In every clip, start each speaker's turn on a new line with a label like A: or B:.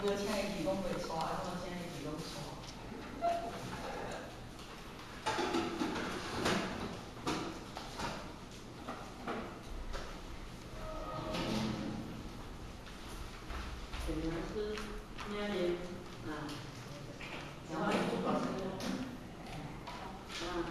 A: 無請伊去講袂帶，啊，怎請伊去攏帶？
B: 陈老師，明年啊，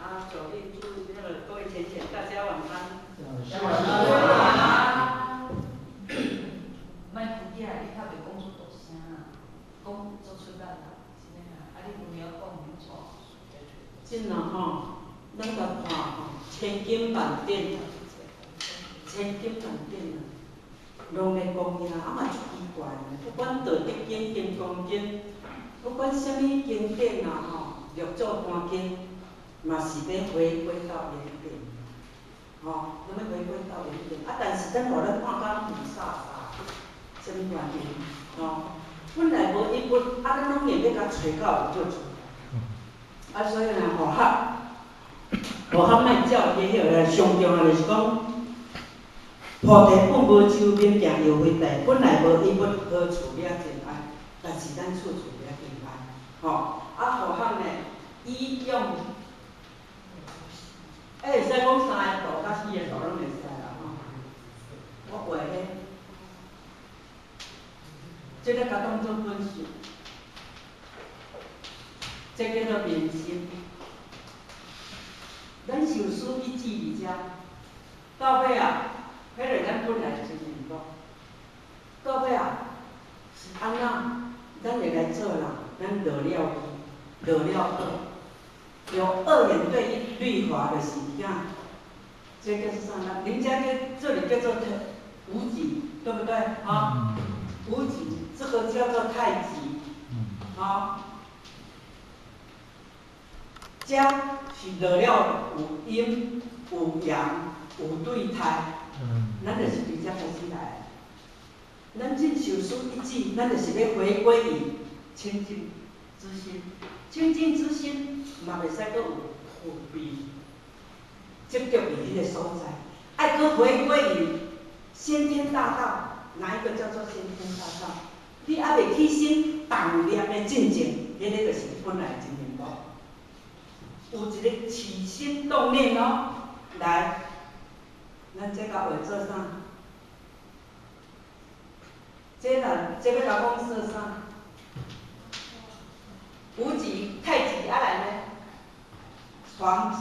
B: 啊，九令祝那個各位淺淺，大家晚安。
A: 晚安。莫敷衍，你較袂講出大聲啦，講足出力啦，真的啦，啊，你有影講毋錯。
B: 真啊吼，咱共看吼，千經萬典，千經萬典啊，攏咧講遐，啊嘛足奇怪呢。不管道德經、金剛經，不管啥物經典啊吼，六祖壇經，嘛是欲回歸到原點，吼，攏欲回歸到原點。啊，但是咱予咱看甲霧煞煞，啥物原因？吼，本來無一物，啊，咱攏硬欲共揣到有就出。啊，所以呢，佛學，佛學莫照伊彼個，上重要就是講，菩提本無樹，明鏡亦非台，本來無一物，何處惹塵埃？但是咱處處惹塵埃，吼。啊，佛學呢，以用，會使講三個圖佮四個圖攏會使啦，吼。我畫彼，這個共當做本性。這叫做明心。咱受師一指佇遮，到尾啊，彼個咱本來真面目。到尾啊，是按怎？咱會來做人，咱落了去，落了惡，用二元對立律法就是遐，這叫做啥？人家叫這裡叫做無極，對不對？啊，無極，這個叫做太極，啊。這是落了有陰有陽有對待，咱就是佇遮開始來。咱進受師一指，咱就是欲回歸於清淨之心。清淨之心嘛袂使閣有分別，執著佇彼個所在，愛閣回歸於先天大道。哪一個叫做先天大道？你猶未起心動念的進前，彼個就是本來真面目。有一個起心動念哦，來，咱這個畫做啥？這若這欲共講說啥？無極、太極啊來呢？黃極，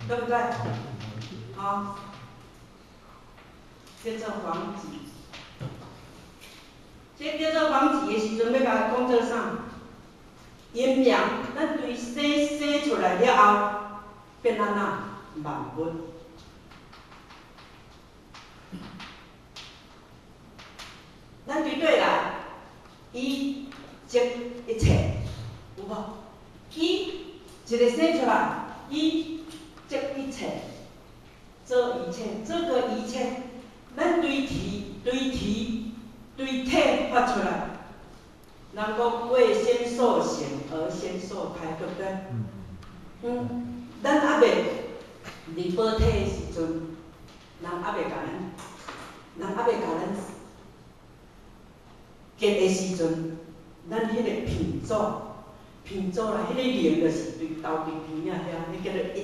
B: 對不對？好，叫做黃極。這叫做黃極的時陣，欲共講做啥？陰陽，咱對生生出來了後，變按怎？萬物。咱對對來，伊即一切，有無？伊一個生出來，伊即一切，做一切，這個一切，咱對體、對體、對體發出來。人講未先受形而先受胎，對不對？嗯，咱猶未入母體的時陣，人猶未共咱，人猶未共咱結的時陣，咱彼個鼻祖，鼻祖啦，彼個靈就是對頭佇鼻仔遐，彼叫做一，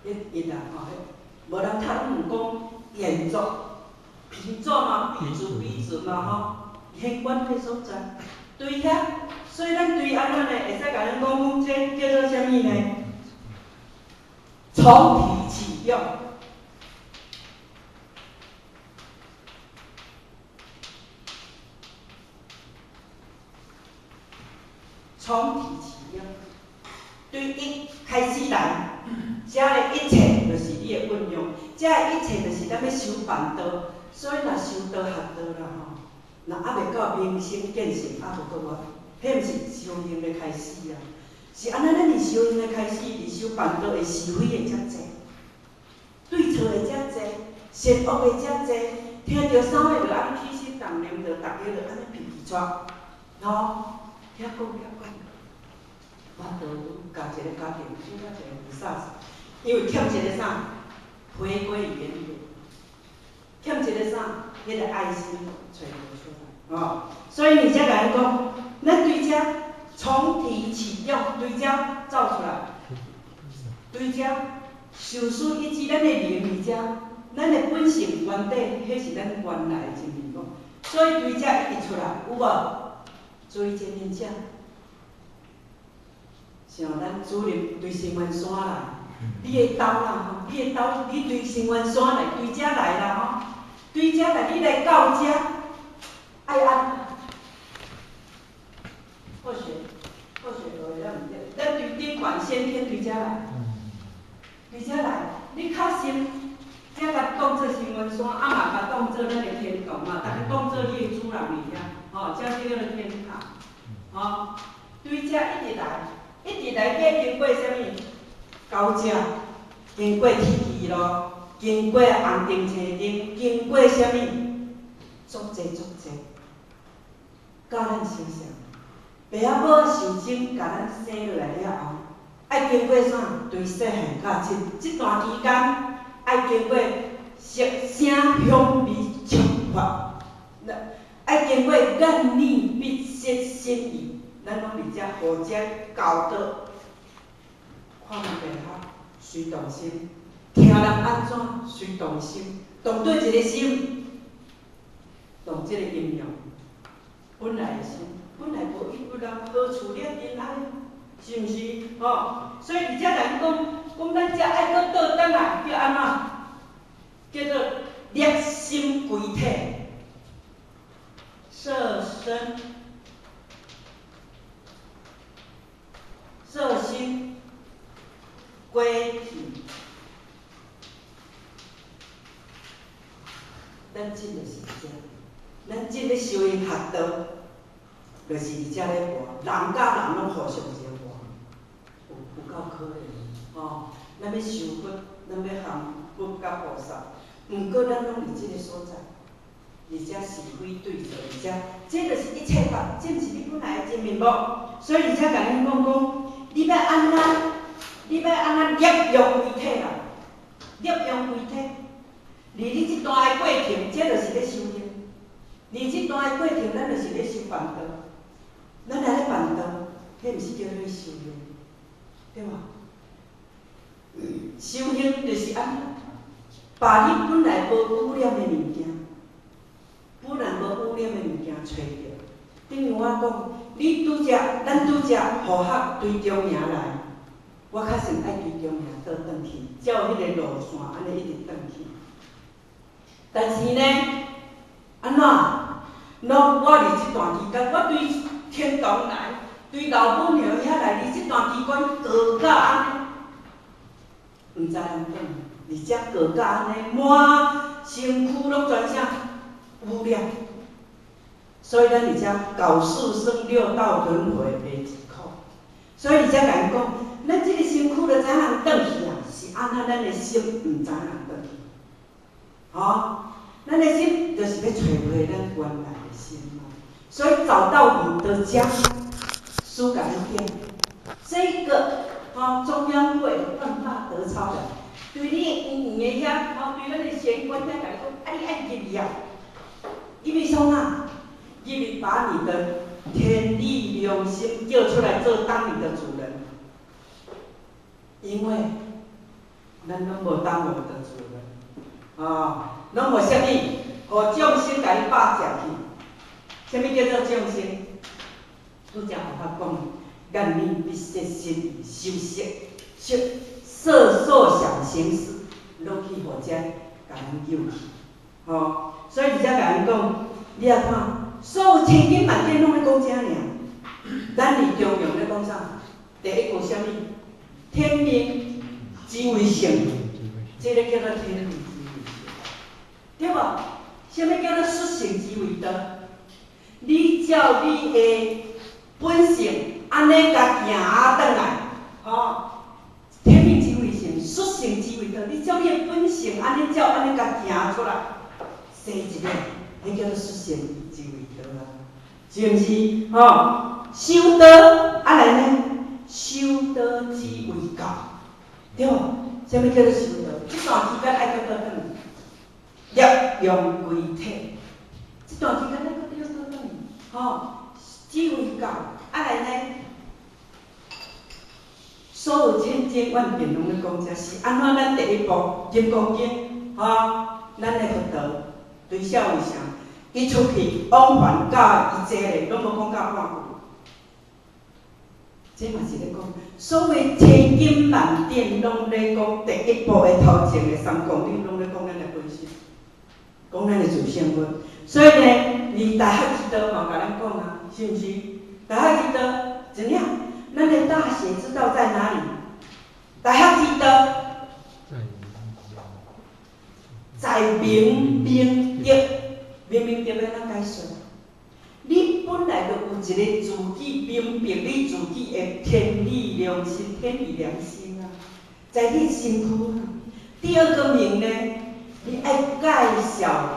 B: 彼一啊吼，無人讀攏毋講延續，鼻祖嘛，鼻子鼻子嘛吼，玄關彼所在。對遐，所以咱對按怎呢？會使共咱講，這叫做啥物呢？從體啟用。從體啟用，對一開始來，這个一切就是你的運用，這个一切就是咱欲修辦道，所以若修道學道啦吼。若猶未到明心見性，猶無閣無，彼毋是修行的開始啊！是按怎？咱佇修行的開始，佇修辦道的是非會遮濟，對錯會遮濟，善惡會遮濟，聽著啥物就按呢起心動念，就逐家就按呢脾氣掣，吼，遐講遐講，我都共一個家庭小可一個霧煞煞，因為欠一個啥？回歸原點，欠一個啥？彼個愛心揣無出來。哦，所以你才共咱讲，咱对遮重提启用，对遮走出来，对遮受事一知咱的灵伫遮，咱的本性原底，彼是咱原来的真面目。所以对遮一直出来，有无？注意前面遮，像咱主任对生源山来，你的兜啦吼，你的兜，你对生源山来，对遮来啦吼，对遮来，你来到遮，爱按怎？好学，好学学的咱毋对，咱对顶悬先天对遮来，对遮来，你较深，遮共当做生源山，啊嘛共当做咱的天堂嘛，逐家当做你的主人伫遐，吼，遮叫做天堂，吼，对遮一直来，一直来，计经过啥物？高遮，经过铁岐路，经过红灯青灯，经过啥物？足济足济，到咱身上。爸仔母受精，共咱生落来了后，爱经过啥？对细汉到这这段期间，爱经过色声香味触法，爱经过眼耳鼻舌身意，咱拢伫遮予遮教导，看物件随动心，听人按怎随动心，动佗一个心，动这个音量，本来的心。本来无一不人好处了真爱，是毋是？吼，所以伫遮来讲，讲咱遮爱阁倒转来，叫按怎？叫做摄心归体，摄身，摄心归体。咱真就是遮，咱真咧修行学道。就是伫遮咧活，人佮人拢互相一个活，有够可怜吼！咱欲修佛，咱欲含佛佮菩萨，毋过咱拢伫这个所在，伫遮是非对错，伫遮，这就是一切法，这毋是你本来的真面目。所以伫遮共恁讲讲，你欲按怎，你欲按怎摄用归体啦，摄用归体，伫你这段的过程，这就是咧修行。伫这段的过程，咱就是咧修办道。咱来咧办道，彼毋是叫做修行，对无？修行就是按怎，把你本来无污染的物件，本来无污染的物件揣著。等于我讲，你拄则，咱拄则符合对中营来，我较先爱对中营倒转去，照彼个路线按呢一直转去。但是呢，按怎？拢我伫这段期间，我对天堂来，对老母娘遐来，伫这段期间过到按呢，毋知人转，伫遮过到按呢，满身躯拢全啥污染。所以咱伫遮搞四生六道轮回袂一苦。所以伫遮共𪜶讲，咱这个身躯就知影人转去啊，是按怎咱的心毋知影人转去，吼，咱的心就是欲揣回咱原来的心嘛。所以找到你的家，书共咱讲，这个吼中央会万法德超的，对你远远的遐，吼对咱的玄关遐，共你讲，啊你爱入去啊，入去创啥？入去把你的天理良心叫出来做当你的主人，因为咱拢无当我们的主人，啊，拢予啥物？予众生共你霸占去。啥物叫做众生？拄才佛法讲，眼耳鼻舌身意修色，色色受想行识，拢去予遮共咱救去，吼。所以伫遮共咱讲，你也看，所有千经万典拢咧讲这尔。咱伫中庸咧讲啥？第一句啥物？天命之为性，这个叫做天命之为性，对无？啥物叫做属性之为道？你照你的本性，按呢共行啊转来，吼，天命之为性，属性之为道。你照你的本性，按呢照，按呢共行出来，生一个，彼叫做属性之为道啊，是毋是？吼，修道啊来呢？修道之为教，对无？啥物叫做修道？这段期间爱阁倒转，摄用归体。这段期间咱阁要倒转来，吼，智慧教，啊來呢，所有千經萬典攏咧講這是按怎？咱第一步《金剛經》吼，咱的佛陀對小為啥？伊出去往返到伊坐咧，攏無講到半句。這嘛是咧講，所謂千經萬典攏咧講第一步的頭前的3公里，攏咧講咱的本性，講咱的自性本。所以呢，你大學之道嘛，共咱講啊，是毋是？大學之道怎樣？咱的大學之道在哪裡？大學之道在明明德，明明德欲按怎解說？你本來就有一個自己明白你自己的天理良心，天理良心啊，在你身軀啊。第二個明呢，你愛介紹。